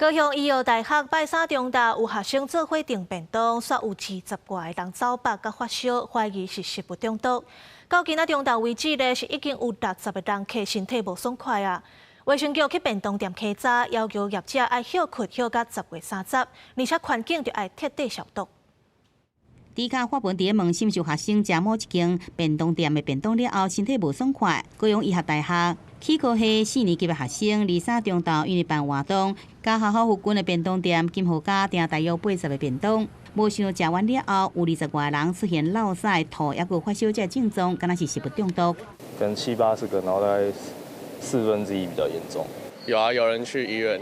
高雄醫藥大學拜三中晝有學生做伙訂便當，煞有20外個人走腹佮發燒，懷疑是食物中毒。到今仔中晝為止咧，是已經有60個人客身體無爽快啊！衛生局去便當店稽查，要求業者愛歇睏歇到10月30，而且環境著愛徹底消毒。 D 卡發文佇咧問，是毋是有學生食某一間便當店的便當了後，身體無爽快。高雄醫學大學齒科系四年級的學生，二三中晝因為辦活動，佮學校附近的便當店金河家訂大約80個便當，無想食完了後，有20外人出現落屎、吐，抑閣發燒這症狀，敢若是食物中毒。可能七八十個，然後大概四分之一比較嚴重。有啊，有人去醫院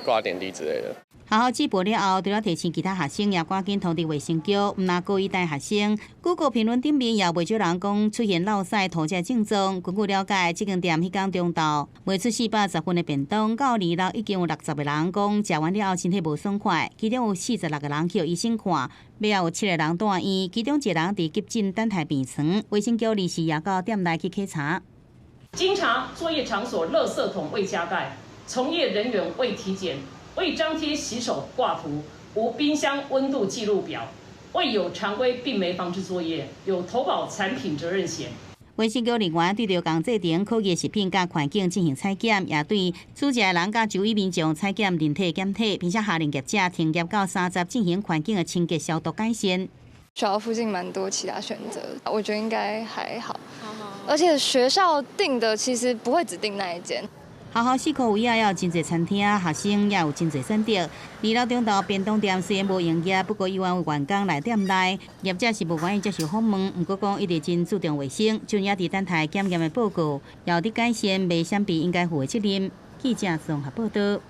掛點滴之類的。學校舉報了後，除了提醒其他學生，也趕緊通知衛生局。毋但高醫大學生，Google 評論頂面也袂少人講出現落屎、吐這症狀。根據了解，這間店彼工中晝賣出410份的便當，到二六已經有60個人講食完了後身體無爽快，其中有46個人去予醫生看，尾仔有七個人住院，其中一個人佇急診等待病床。衛生局臨時也到店內去稽查。經查作業場所垃圾桶未加蓋，從業人員未體檢。未張貼洗手掛圖，無冰箱溫度記錄表，未有常規病媒防治作業，有投保產品責任險。衛生局人員對著仝製程可疑食品佮環境進行採檢，也對煮食的人佮周圍民眾採檢人體檢體，並且下令業者停業到三十進行環境的清潔消毒改善。學校附近蠻多其他選擇，我覺得應該還好。而且學校訂的其實不會只訂那一間。學校四箍圍仔也有真濟餐廳，學生也有真濟選擇。二樓中晝便當店雖然無營業，不過依然有員工來店內，業者是無願意接受訪問，毋過講一直真注重衛生，就也佇等待檢驗的報告，也有佇改善袂閃避應該負的責任。記者綜合報道。